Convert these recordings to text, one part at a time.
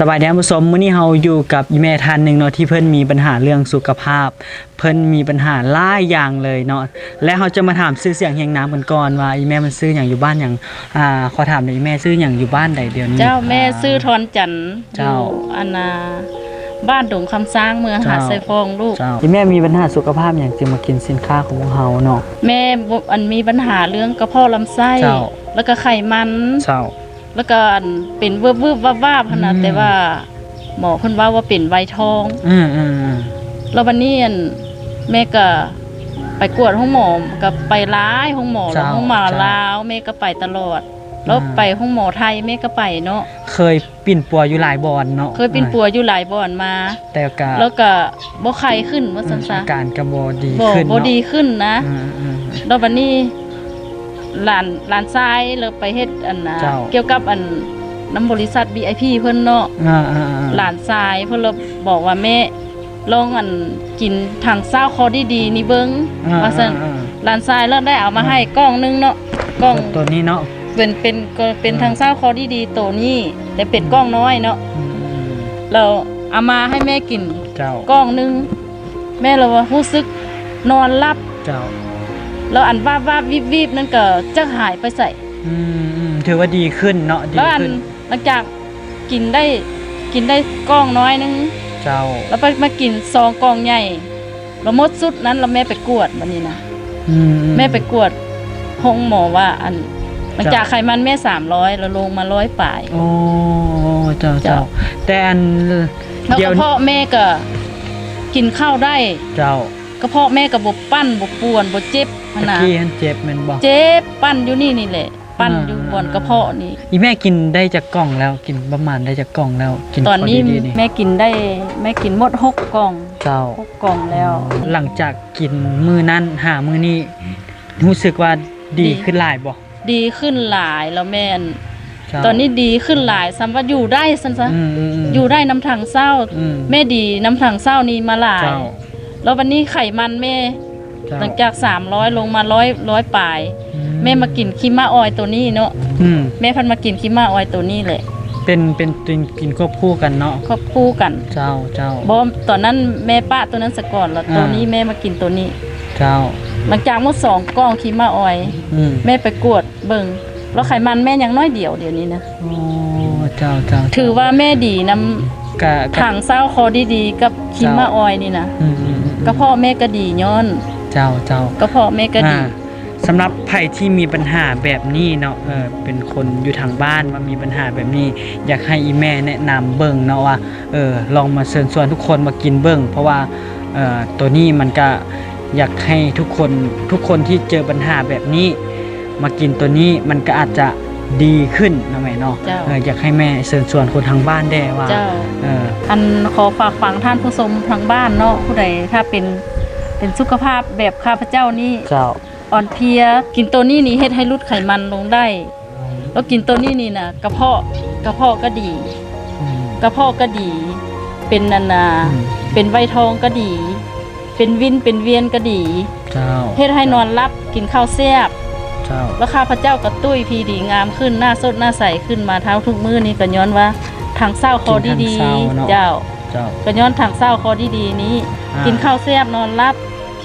ສະບາຍດີທ່ານຜູ້ຊົມ, ມື້ນີ້ເຮົາຢູ່ກັບອີ່ແມ່ທ່ານໜຶ່ງເນາະ ທີ່ເພິ່ນມີບັນຫາເລື່ອງສຸຂະພາບ, ເພິ່ນມີບັນຫາຫຼາຍຢ່າງເລີຍເນາະ ແລະ ເຮົາຈະມາຖາມຊື່ສຽງຮຽງນາມເພິ່ນກ່ອນວ່າ ອີ່ແມ່ມັນຊື່ຫຍັງ ຢູ່ບ້ານຫຍັງ? ອາ ຂໍຖາມໜ່ອຍ ອີ່ແມ່ຊື່ຫຍັງ ຢູ່ບ້ານໃດດຽວນີ້? ເຈົ້າ ແມ່ຊື່ທອນຈັນ ເຈົ້າ ຢູ່ອັນນ່າ ບ້ານດົງຄຳຊ້າງ ເມືອງຫາດຊາຍຟອງ ເຈົ້າ ລູກ. ເຈົ້າ ອີ່ແມ່ມີບັນຫາສຸຂະພາບຫຍັງຈຶ່ງມາກິນສິນຄ້າຂອງພວກເຮົາເນາະ? ແມ່ບໍ່ ອັນ ມີບັນຫາເລື່ອງກະເພາະລຳໄສ້ ເຈົ້າ ແລ້ວກະໄຂມັນ ເຈົ້າ ແລ້ວກະ ອັນ ເປັນວືບໆວາບໆຫັ້ນນະ ອືມ ແຕ່ວ່າໝໍເພິ່ນເວົ້າວ່າເປັນໄວທອງ ອືມໆໆ ແລ້ວບັດນີ້ ອັນ ແມ່ກະໄປກວດໂຮງໝໍ ກະໄປຫຼາຍໂຮງໝໍ ເຈົ້າ ແລ້ວໂຮງໝໍ ເຈົ້າ ລາວ ແມ່ກະໄປຕະຫຼອດ ແລ້ວ ອືມ ໄປໂຮງໝໍໄທແມ່ກະໄປເນາະ ເຄີຍປິ່ນປົວຢູ່ຫຼາຍບ່ອນເນາະ ເຄີຍປິ່ນປົວຢູ່ຫຼາຍບ່ອນມາ ແຕ່ກະ ແລ້ວກະບໍ່ໄຄຂຶ້ນວ່າຊັ້ນຊະ ອືມ ອາການກະບໍ່ດີຂຶ້ນເນາະ ບໍ່ດີຂຶ້ນນະ ອືມໆ ແລ້ວບັດນີ້ ຫຼານ ຫຼານຊາຍລາວໄປເຮັດ ອັນນ່າ ເຈົ້າ ກ່ຽວກັບ ອັນ ນຳບໍລິສັດ ວີໄອພີ ເພິ່ນເນາະ ອາໆໆ ຫຼານຊາຍເພິ່ນລະບອກວ່າ ແມ່ລອງ ອັນ ກິນຖັງເຊົ້າຄໍດີໆນີ້ເບິ່ງ ອາໆໆ ວ່າຊັ້ນ ຫຼານຊາຍລະໄດ້ເອົາມາໃຫ້ ອາ ກ່ອງໜຶ່ງເນາະ ກ່ອງ ໂຕນີ້ເນາະ ເປັນ ເປັນ ກໍເປັນ ອາ ຖັງເຊົ້າຄໍດີໆໂຕນີ້ ແຕ່ເປັນ ອືມ ກ່ອງນ້ອຍເນາະ ອືມໆ ແລ້ວເອົາມາໃຫ້ແມ່ກິນ ເຈົ້າ ກ່ອງໜຶ່ງ ແມ່ລະວ່າຮູ້ສຶກນອນຫຼັບ ເຈົ້າ ແລ້ວອັນວາບໆວິບໆນັ້ນກະຈັກຫາຍໄປໃສ ອືມໆ ຖືວ່າດີຂຶ້ນເນາະ ດີຂຶ້ນ ແລ້ວອັນ ຫຼັງຈາກກິນໄດ້ ກິນໄດ້ກ່ອງນ້ອຍໜຶ່ງ ເຈົ້າ ແລ້ວໄປມາກິນສອງກ່ອງໃຫຍ່ ແລ້ວໝົດຊຸດນັ້ນ ແລ້ວແມ່ໄປກວດບັດນີ້ນະ ອືມໆ ແມ່ໄປກວດໂຮງໝໍວ່າ ອັນ ຫຼັງຈາກ ເຈົ້າ ໄຂມັນແມ່ສາມຮ້ອຍ ແລ້ວລົງມາຮ້ອຍປາຍ ໂອ້ ເຈົ້າໆ ເຈົ້າ ແຕ່ອັນ ແລ້ວກະເພາະແມ່ກະກິນເຂົ້າໄດ້ ເຈົ້າ ກະເພາະແມ່ກະບໍ່ປັ່ນ ບໍ່ປວນ ບໍ່ເຈັບຫັ້ນນະ ຕະກີ້ຫັ້ນເຈັບແມ່ນບໍ່? ເຈັບ ປັ່ນຢູ່ນີ້ນີ້ແຫຼະ ປັ່ນຢູ່ ອ່າ ບ່ອນກະເພາະນີ້ ອີ່ແມ່ກິນໄດ້ຈັກກ່ອງແລ້ວ? ກິນປະມານໄດ້ຈັກກ່ອງແລ້ວ? ກິນ ຕອນນີ້ ຄໍດີໆນີ້ ແມ່ກິນໄດ້ ແມ່ກິນໝົດຫົກກ່ອງ ເຈົ້າ ຫົກກ່ອງແລ້ວ ອືມ ຫຼັງຈາກກິນມື້ນັ້ນຫາມື້ນີ້ ຮູ້ສຶກວ່າດີ ດີຂຶ້ນຫຼາຍບໍ່? ດີຂຶ້ນຫຼາຍແລ້ວແມ່ນ ເຈົ້າ ຕອນນີ້ດີຂຶ້ນຫຼາຍ ສ່ຳວ່າຢູ່ໄດ້ຊັ້ນຊະ ອືມໆໆ ຢູ່ໄດ້ນຳຖັງເຊົ້າ ອືມ ແມ່ດີນຳຖັງເຊົ້ານີ້ມາຫຼາຍ ເຈົ້າ ແລ້ວບັດນີ້ໄຂມັນແມ່ ເຈົ້າ ຫຼັງຈາກສາມຮ້ອຍລົງມາຮ້ອຍ ຮ້ອຍປາຍ ອືມ ແມ່ມາກິນຄີມມ້າອອຍໂຕນີ້ເນາະ ອືມ ແມ່ພັດມາກິນຄີມມ້າອອຍໂຕນີ້ແຫຼະ ເປັນ ເປັນ ເປັນກິນຄວບຄູ່ກັນເນາະ ຄວບຄູ່ກັນ ເຈົ້າໆ ບໍ່ ຕອນນັ້ນແມ່ປະໂຕນັ້ນສາກ່ອນ ແລ້ວ ອ່າ ໂຕນີ້ແມ່ມາກິນໂຕນີ້ ເຈົ້າ ຫຼັງຈາກໝົດສອງກ່ອງຄີມມ້າອອຍ ອືມ ແມ່ໄປກວດເບິ່ງ ແລ້ວໄຂມັນແມ່ຍັງໜ້ອຍດຽວ ດຽວນີ້ນະ ໂອ້ ເຈົ້າໆ ຖືວ່າແມ່ດີນຳ ກະ ກະ ຖັງເຊົ້າຄໍດີໆກັບຄີມມ້າອອຍນີ້ນະ ເຈົ້າ ອືມໆໆ ກະເພາະແມ່ກະດີຍ້ອນ ເຈົ້າໆ ກະເພາະແມ່ກະດີ ອ່າ ສຳລັບໃຜທີ່ມີບັນຫາແບບນີ້ເນາະ ເອີ ເປັນຄົນຢູ່ທາງບ້ານວ່າມີບັນຫາແບບນີ້ ຢາກໃຫ້ອີ່ແມ່ແນະນຳເບິ່ງເນາະວ່າ ເອີ ລອງມາເຊີນຊວນທຸກຄົນມາກິນເບິ່ງ ເພາະວ່າ ເອີ ໂຕນີ້ມັນກະຢາກໃຫ້ທຸກຄົນ ທຸກຄົນທີ່ເຈີບັນຫາແບບນີ້ ມາກິນໂຕນີ້ມັນກະອາດຈະດີຂຶ້ນເນາະແມ່ເນາະ ເຈົ້າ ເອີ ຢາກໃຫ້ແມ່ເຊີນຊວນຄົນທາງບ້ານແດ່ວ່າ ເຈົ້າ ເອີ ອັນ ຂໍຝາກຝັງທ່ານຜູ້ຊົມທາງບ້ານເນາະ ຜູ້ໃດຖ້າເປັນ ເປັນສຸຂະພາບແບບຂ້າພະເຈົ້ານີ້ ເຈົ້າ ອ່ອນເພຍ ກິນໂຕນີ້ນີ້ເຮັດໃຫ້ຫຼຸດໄຂມັນລົງໄດ້ ແລ້ວກິນໂຕນີ້ນີ້ນະ ກະເພາະ ກະເພາະກະດີ ອືມ ກະເພາະກະດີ ເປັນອັນນ່າ ອືມ ເປັນໄວທອງກະດີ ເປັນວິນເປັນວຽນກະດີ ເຈົ້າ ເຮັດໃຫ້ນອນຫຼັບ ກິນເຂົ້າແຊບ ເຈົ້າ ແລ້ວຂ້າພະເຈົ້າກະຕຸ້ຍພີດີງາມຂຶ້ນ ໜ້າສົດໜ້າໃສຂຶ້ນມາເທົ່າທຸກມື້ນີ້ ກະຍ້ອນວ່າຖັງເຊົ້າຄໍດີໆ ກິນຖັງເຊົ້າເນາະ ເຈົ້າ ເຈົ້າ ກະຍ້ອນຖັງເຊົ້າຄໍດີໆນີ້ ອ່າ ກິນເຂົ້າແຊບນອນຫຼັບ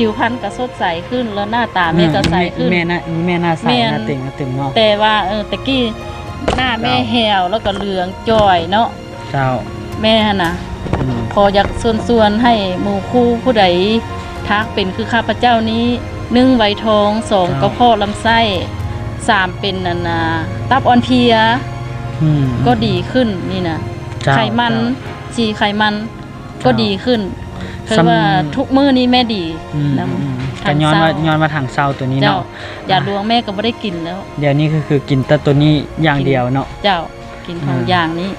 ຜິວພັນກະສົດໃສຂຶ້ນ ແລ້ວໜ້າຕາແມ່ກະໃສຂຶ້ນ ແມ່ນະ ແມ່ໜ້າໃສ ແມ່ນ ໜ້າເຕ່ງ ໜ້າເຕ່ງເນາະ ແຕ່ວ່າ ເອີ ແຕ່ກີ້ໜ້າແມ່ ເຈົ້າ ແຫ້ວ ແລ້ວກະເຫຼືອງຈ່ອຍເນາະ ເຈົ້າ ແມ່ຫັ້ນນະ ອືມ ຂໍຢາກເຊີນຊວນໃຫ້ໝູ່ຄູ່ຜູ້ໃດ ຖ້າເປັນຄືຂ້າພະເຈົ້ານີ້ ໜຶ່ງ ໄວທອງ ສອງ ເຈົ້າ ກະເພາະລຳໄສ້ ສາມ ເປັນອັນນ່າ ຕັບອ່ອນເພຍ ອືມ ກໍດີຂຶ້ນນີ້ນະ ເຈົ້າ ໄຂມັນ ເຈົ້າ ສີໄຂມັນ ກໍດີຂຶ້ນ ເຈົ້າ ຖືວ່າ ສຳ ທຸກມື້ນີ້ແມ່ດີ ອືມ ນຳ ອືມ ກະຍ້ອນວ່າ ທາງເຊົ້າ ຍ້ອນວ່າທາງເຊົ້າໂຕນີ້ເນາະ ເຈົ້າ ຢາ ອ່າ ຫຼວງແມ່ກໍບໍ່ໄດ້ກິນແລ້ວ ດຽວນີ້ຄື ຄືກິນແຕ່ໂຕນີ້ຢ່າງດຽວເນາະ ເຈົ້າ ກິນສອງ ອ່າ ຢ່າງນີ້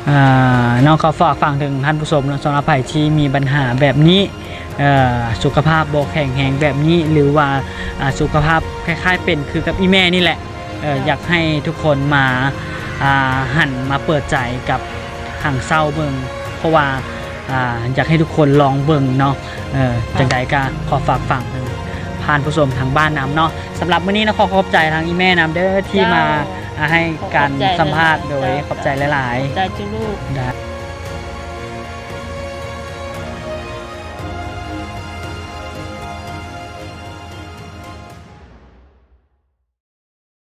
ອ່າ ເນາະ ຂໍຝາກຝັງເຖິງທ່ານຜູ້ຊົມເນາະ ສຳລັບໃຜທີ່ມີບັນຫາແບບນີ້ ເອີ ສຸຂະພາບບໍ່ແຂງແຮງແບບນີ້ ຫຼືວ່າ ອ່າ ສຸຂະພາບຄ້າຍໆເປັນຄືກັບອີ່ແມ່ນີ້ແຫຼະ ເອີ ເຈົ້າ ຢາກໃຫ້ທຸກຄົນມາ ອ່າ ຫັນມາເປີດໃຈກັບຖັງເຊົ້າເບິ່ງ ເພາະວ່າ ອ່າ ຢາກໃຫ້ທຸກຄົນລອງເບິ່ງເນາະ ເອີ ເຈົ້າ ຈັ່ງໃດກະຂໍຝາກຝັງເຖິງທ່ານຜູ້ຊົມທາງບ້ານນຳເນາະ ສຳລັບມື້ນີ້ນະ ຂໍຂອບໃຈທາງອີ່ແມ່ນຳເດີ ທີ່ ເຈົ້າ ມາ ອ່າ ໃຫ້ການ ຂໍຂອບໃຈ ສຳພາດ ຫຼາຍໆ ໂດຍ ເຈົ້າ ຂອບໃຈຫຼາຍໆ ຂອບໃຈຈຸລູກ ໄດ້